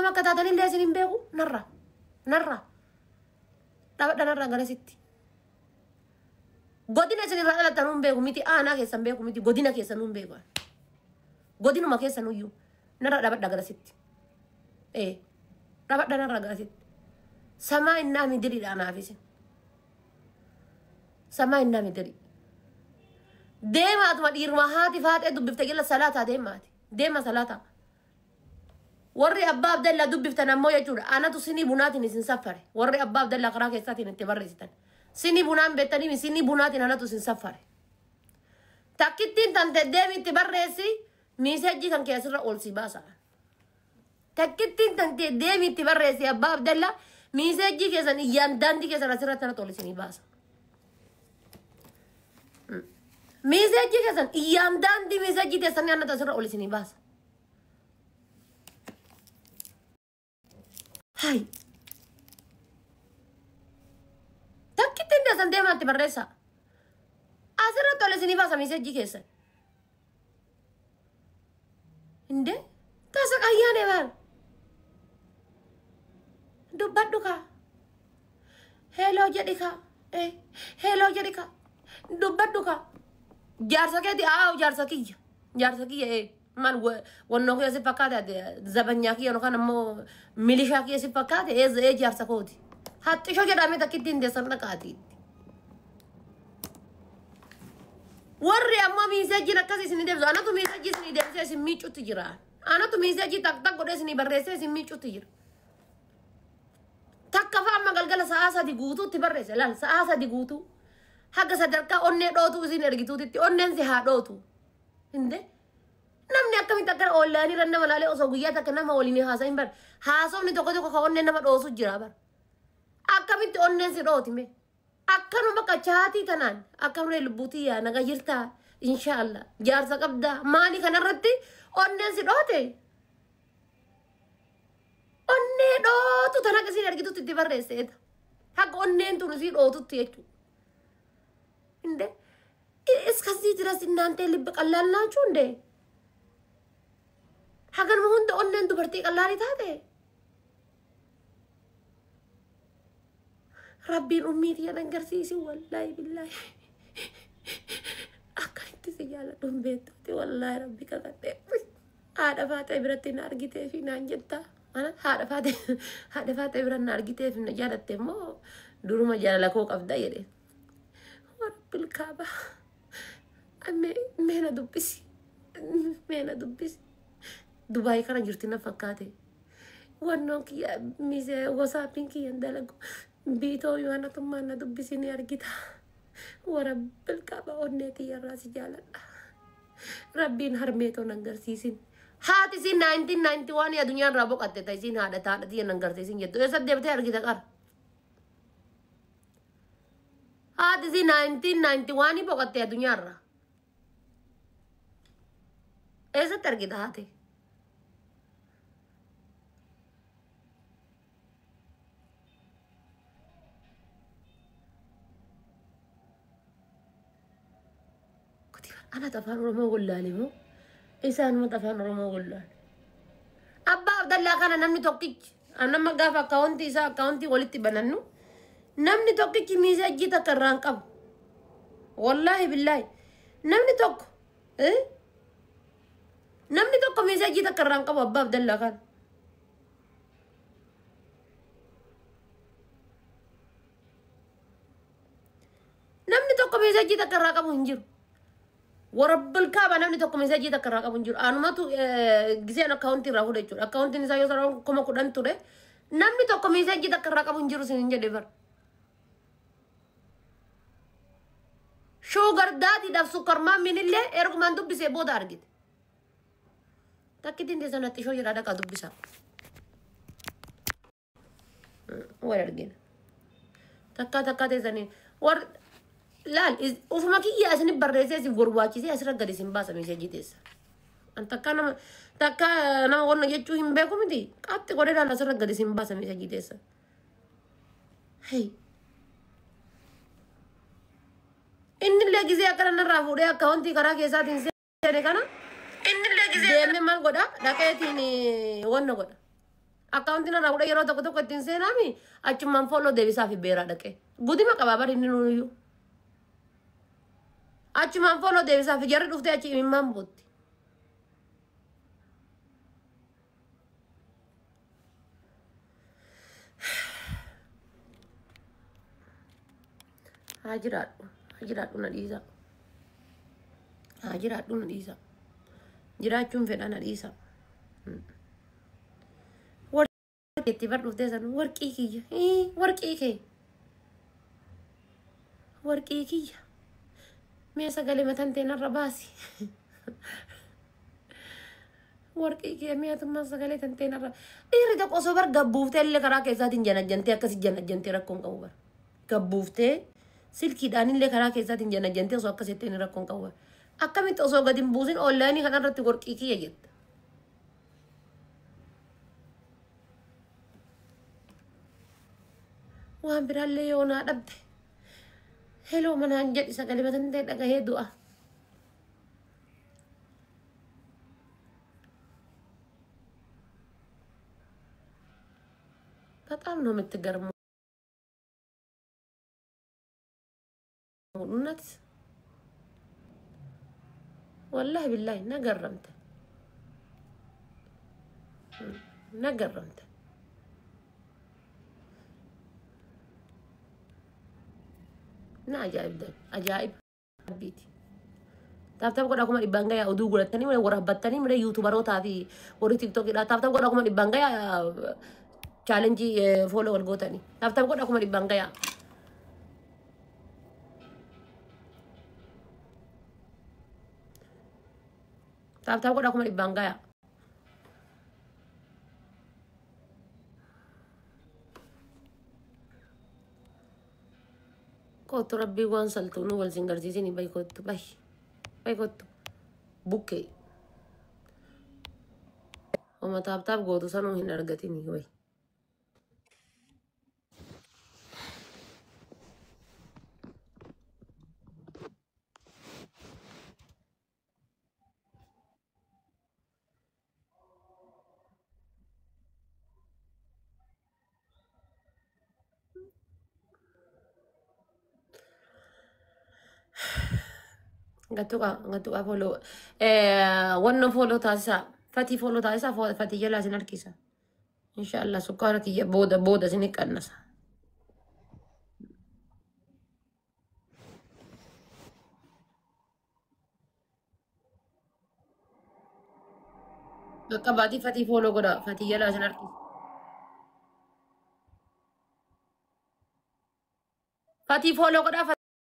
Nama akka taatanillee isin hin beeku narra. Narra. Dhaabadha narra garasitti. Godina isin irraa dhalattan hin beeku miti aanaa keessan beeku miti godina keessan hin beeku. Godinuma keessan iyyuu narra dhaabadha garasitti. Ee dhaabadha narra garasitti. Samaa innaa midiriidha anaaf isin. Samaa innaa midirii. Deemaatuma dhiiruma haati faaxee dubbifte jala salaataa deemaati. Deema salaataa. Warri abbaa Abdallaa dubbiftan ammoo jechuudha. Anatu sinii bunaatiin isin saffare. Warri abbaa Abdallaa karaa keessaatiin itti barreessitan. Sinii bunaan beektanii sinii bunaatiin anatu isin saffare. Takkittiin tante deemi itti barreessi miisejjii kan keessirra ol si baasa. Takkittiin tante deemi itti barreessi abbaa Abdallaa miisejjii keessan iyyaan daandii keessan asirratti anatu ol isinii baasa. Miisejjii keessan iyyaan daandii miisejjii teessanii anatu asirra ol isinii baasa. Hai. Takkittiin teessan deemaa itti barreessaa. Asirratti ol isinii baasa miisejjii keessan. Indee tasa qayyaane baal. Dubbadhu kaa. Heeloo jedhi kaa. Heeloo jedhi kaa. Dubbadhu kaa. Jaarsa keeti aaw jaarsa kiyya. Jaarsa kiyya maal wannoo kiyya si fakkaate zabanyaa kiyya yookaan ammoo milishaa kiyya si fakkaate ee jaarsa kooti. Haxxishoo jedhamee takkittiin teessan dhaqaati. Warri ammoo miisejjiin akkas isin deebisu anatu miisejjii isin deebisee isin miicutti jira. Anatu miisejjii tak tak godhee isin barreessee isin miicutti jira. Takka fa'a amma galgala sa'aa 3 guutuutti barreesse laal sa'aa 3 guutuu. Haga sadarkaa onnee dhootuu isin ergituutitti onneen si haa dhootu. Hinde namni akkamitti akkana oonlaayinii irra nama laalee osoo guyyaa takka nama waliin haasa'iin bar haasofni tokko tokko ka onneen nama dhoosu jira bar. Akkamitti onneen si dhooti mee? Akkanuma qachaatii tanaan akkamree lubbuutii yaa naga jirtaa inshaallah jaarsa qabdaa maali kanarratti onneen si dhoote? Onnee dhootu tan akka isin argitutti itti barreesseeta. Haga onneen tun isii dhootutti jechuudha. Inde iskasii jiras እናንተ ልብ ቀላል ናችሁ እንዴ? Haganuma hunda onneen dubartii qallaalii taate? Rabbiin ummii tiyya nan garsiisi wallaahi billaahi. Akkanitti si jaaladhu hin beektuuti wallaahi rabbi kakadhee. Haadha faatee biratti na argitee fi naan jettaa. Haadha faatee bira na argitee fi na jaalatte immoo duruma jaalala koo qabda jedhe. Rabbil kaaba. Mee na dubbisi. Mee na dubbisi. Dubaay kana jirti na fakkaate. Wannoon kiyya misee wasaappiin kiyya hin dalagu. Biitoo yoanatummaan na dubbisi ni argita. Warabbil kaaba onnee tiyyarraa si jaaladha. Rabbiin harmeetoo nan garsiisin. Haati isiin 1991 addunyaa irraa boqotte ta isiin haadha haadha tiyya nan garsiisin jettu. Eessa deebitee argita qara? Haati isiin 1991 boqotte addunyaa irraa. Eessatti argita haati? Anatu afaan Oromoo wallaale moo? Isaanumatu afaan Oromoo wallaale. Abbaa Abdallaa kana namni tokkichi nama gaafa akkaawuntii isaa akkaawuntii walitti banannu namni tokkichi miisejjii takka irraa hin qabu. Wallaahi billaahi namni tokko namni tokko miisejjii takka irraa hin qabu abbaa Abdallaa kana. Namni tokko miisejjii takka irraa qabu hin jiru. Warabbil kaaba namni tokko miisejjii takka irraa qabu hin jiru. Anumatu giseen akkaawuntii irraa fuudhe jechuudha. Akkaawuntiin isaa yoo sarara 10,000 ture namni tokko miisejjii takka irraa qabu hin jiru isin hin jedhe bara. Shuugar daadiidhaaf sukkarmaammiin illee ergumaan dubbisee booda argite. Takkittiin teessan haxxishoo jedhaa dhaqaa dubbisaa. Wal argina. Takkaa takkaa teessanii warri laal ufuma kiyya isin barreessee isin gorwaachisee asirra gadi isin baasa miisejjii teessa. An takkaa nama wanna jechuu hin beeku miti qaxxi godhee laal asirra gadi isin baasa miisejjii teessa. Hey. Inni illee gisee akkana narraa fuudhee akka wanti karaa keessaatiin seene kana deemee maal godha dhaqeetiin wanna godha. Akkaawuntiin irraa fuudhee yeroo tokko tokko ittiin seenaami achumaan follow deebisaa fi beeraa dhaqee. Gudima qabaa bari inni nuyyuu. Achumaan follow deebisaa fi jarri dhuftee achi imimmaan bootti. Haa jiraadhu. Haa jiraadhu na dhiisa. Haa jiraadhu na dhiisa. Jiraachuun fedha na dhiisa. Warqii itti bar dhuftee san warqii kiyya. Warqii kee. Warqii kiyya. Mee sagalee mataan tee narra baasi. Warqii kee mi'atummaa sagalee tantee narra. Dhiirri tokko osoo bar gabbuuftee illee karaa keessaatiin janajjantee akkasii janajjantee rakkoon qabu bar. Gabbuuftee silkiidhaan illee karaa keessaatiin janajjantee osoo akkasitti inni rakkoon qabu bar. Akkamitti osoo gadi hin buusin onlaayinii kanarratti warqii kiyya jetta. Waan biraallee yoo naa dhabde. Heloo manaan jedhi sagalee matantee dhagahee du'a. በጣም ነው የምትገርመው። እውነት ወላሂ ቢላሂ ነገረምተ ነገረምተ na ajaa'ibdan ajaa'ib rabbiiti. Tap tap godhaa 100,000 gayaa oduu godhatanii mire warabbattanii mire yuutubarootaa fi warri tiktookiidha. Tap tap godhaa 100,000 gayaa chaalenjii follow wal gootanii. Tap tap godhaa 100,000 gayaa. Tap tap godhaa 100,000 gayaa. Kootu rabbii waan saltuunuu wal sin garsiisini bayi kootu bayi bayi kootu bukkee. Oma tap tap gootu sanuu hin argatini bayi. Gattuqaa follow wanno follow taasisaa fatii follow taasisaa fatii jalaa isin harkisa. Inshaallah sukkaara kiyya booda booda isin qannasa. Bakka baatii fatii follow godha fatii jalaa isin harkisa. Fatii follow godha.